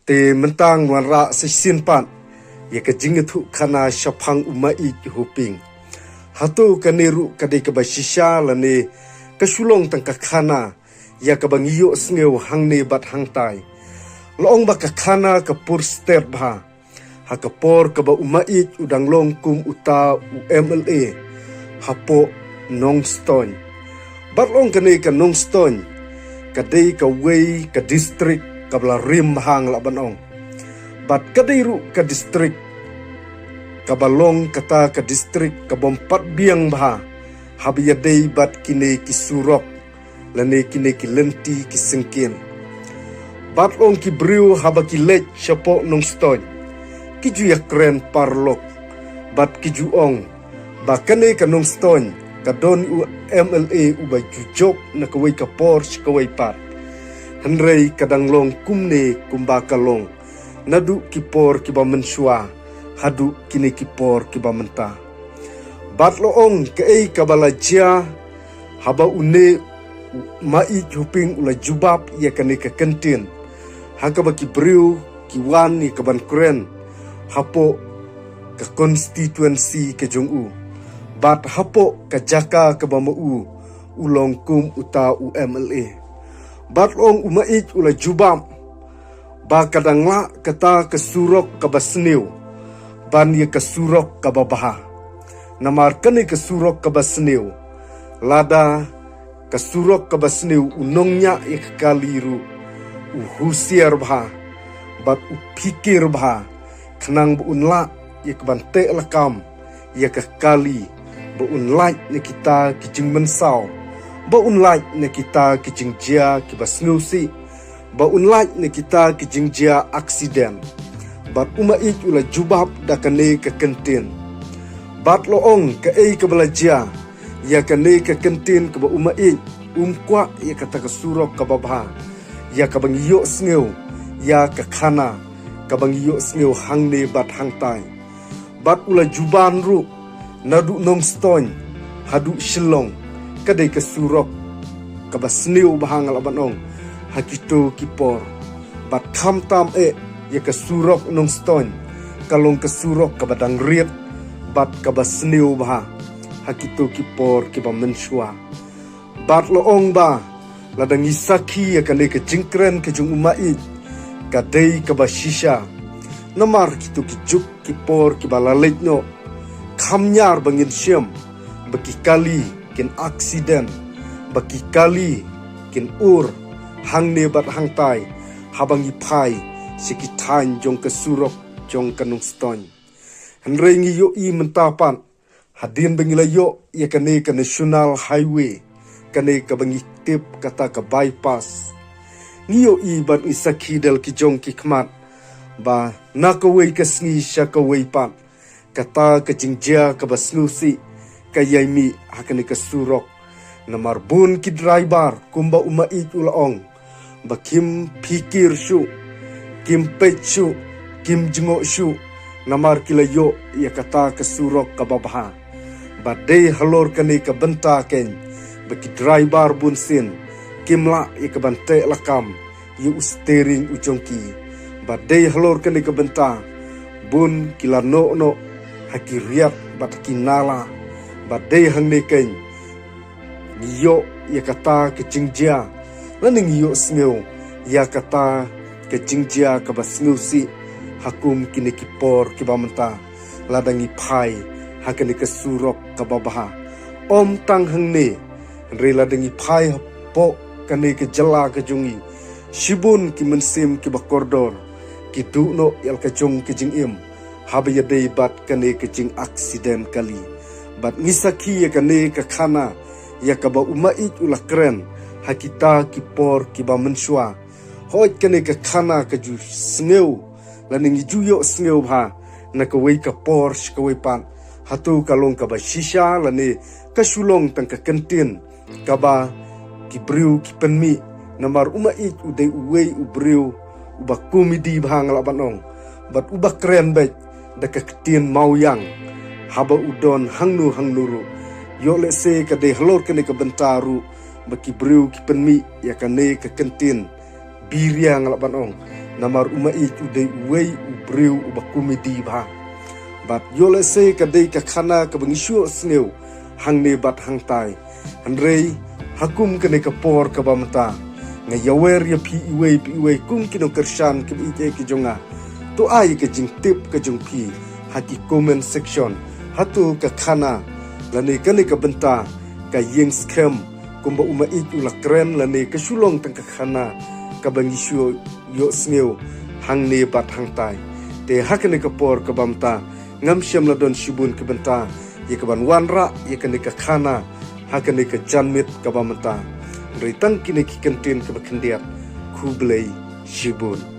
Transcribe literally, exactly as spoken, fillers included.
Te mynta ngan wanrah sa shisien pat ïa ka jingïathuhkhana shaphang u Maieit Hoping. Hato kane ruh ka dei kaba shisha lane ka shu long tang ka khana ïa kaba ngi ïohsngew hangne bad hangtai? La ong ba ka khana ka pur stet bha ha ka por kaba u Maieit u dang long kum uta u M L A hapoh Nongstoiñ. Bad la ong kane ka Nongstoiñ ka dei kawei ka distrik kaba la rim bha, nga lah ban ong. Bad ka dei ruh ka distrik kaba long kata ka distrik kabym pat biang bha haba ïadei bad kine ki surok lane kine ki lynti ki syngkien. Bad la ong ki briew haba ki leit shapoh Nongstoiñ, ki ju ïakren paralok bad ki ju ong ba kane ka Nongstoiñ ka don u M L A uba ju jop na kawei ka por sha kawei pat. Hynrei ka dang long kumne kumba ka long naduh ki por kiba mynshuwa haduh kine ki por kiba mynta. Bad la ong kaei kaba la jia haba une u Maieit Hoping u la jubab ïa kane ka kyntien ha kaba ki briew ki wan ïa ka ban kren hapoh ka constituency ka jong u bad hapoh ka jaka kaba ma u u long kum uta u M L A. Bad la ong u Maieit u la jubab ba ka dang lah kata ka surok kaba sniew ban ïa ka surok kaba bha. Namar kane ka surok kaba sniew, lada ka surok kaba sniew u nongñiah ïa ka kali ruh u husiar bha bad u phikir bha khnang ba un lah ïa ka ban teh lakam ïa ka kali, ba un lait na kita ki jingmynsaw, ba un lait na kita ki jingjia kiba sngewsih, ba un lait na kita ki jingjia aksiden. Bad u Maieit u la jubab da kane ka kyntien. Bad la ong kaei kaba la jia ïa kane ka kyntien kaba u Maieit um kwah ïa kata ka surok kaba bha, ïa kaba ngi ïohsngew ïa ka khana kaba ngi ïohsngew hangne bad hangtai. Bad u la juban ruh naduh Nongstoiñ haduh Shillong ka dei ka surok kaba sniew bha, nga lah ban ong, ha kito ki por. Bad khamtam eh ïa ka surok Nongstoiñ ka long ka surok kaba dang rit bad kaba sniew bha ha kito ki por kiba mynshuwa. Bad la ong ba lada ngi sakhi ïa kane ka jingkren ka jong u Maieit ka dei kaba shisha. Namar kito ki juk ki por kiba la leit noh, kham ñiar ba ngin shem ba ki kali kin aksiden, ba ki kali kin ur hangne bad hangtai haba ngi phai sha ki thaiñ jong ka surok jong ka Nongstoiñ. Hynrei ngi ïohi mynta pat hadien ba ngi la ïoh ïa kane ka National Highway, kane kaba ngi tip kata ka bypass, ngi ïohi bad ngi sakhi da la ki jong ki khmat ba na kawei ka sngi sha kawei pat kata ka jingjia kaba sngewsih ka ïai mih ha kane ka surok. Namar bun ki driver kumba u Maieit u la ong ba kim phikir shuh, kim peit shuh, kim jngoh shuh, namar ki la ïoh ïa kata ka surok kaba bha. Ba dei halor kane ka bynta kein ba ki driver bunsien kim lah ïa ka ban teh lakam ïa u steering u jong ki. Ba dei halor kane ka bynta bun ki la noh noh ha ki riat bad ki nala. Ba dei hangne kein ngi ïoh ïa kata ka jingjia lane ngi ïohsngew ïa kata ka jingjia kaba sngewsih ha kum kine ki por kiba mynta. Lada ngi phai ha kane ka surok kaba bha, ym tang hangne, hynrei lada ngi phai hapoh kane ka jylla ka jong ngi, shibun ki mynsiem kiba kordor ki duh noh ïa la ka jong ka jingim haba ïadei bad kane ka jingaksiden kali. Bad ngi sakhi ïa kane ka khana ïa kaba u Maieit u la kren ha kita ki por kiba mynshuwa. Hooid, kane ka khana ka ju sngew lane ngi ju ïohsngew bha na kawei ka por sha kawei pat. Hato ka long kaba shisha lane ka shu long tang ka kyntien kaba ki briew ki pynmih? Namar u Maieit u dei uwei u briew uba komedi bha, nga lah ban ong, bad uba kren beit da ka ktien mawiang haba u don hangno hangno ruh. Ïoh lehse ka dei halor kane ka bynta ruh ba ki briew ki pynmih ïa kane ka kyntien biria, nga lah ban ong, Namar u Maieit u dei uwei u briew uba comedy bha. Bad ïoh lehse ka dei ka khana kaba ngi shu ïohsngew hangne bad hangtai. Hynrei ha kum kane ka por kaba mynta, nga ïawer ïa phi iwei pa iwei kum ki nongkyrshan kiba ïeit ki jong nga. To ai ka jingtip ka jong phi ha ki comment section. Hato ka khana lane kane ka bynta ka ïeng skhem kumba u Maieit u la kren lane ka shu long tang ka khana kaba ngi shu ïohsngew hangne bad hangtai. Te ha kane ka por kaba mynta ngam shym la don shibun ki bynta ïa kaban wanrah ïa kane ka khana ha kane ka janmiet kaba mynta. Hynrei tang kine ki kyntien kaba khyndiat. Khublei shibun.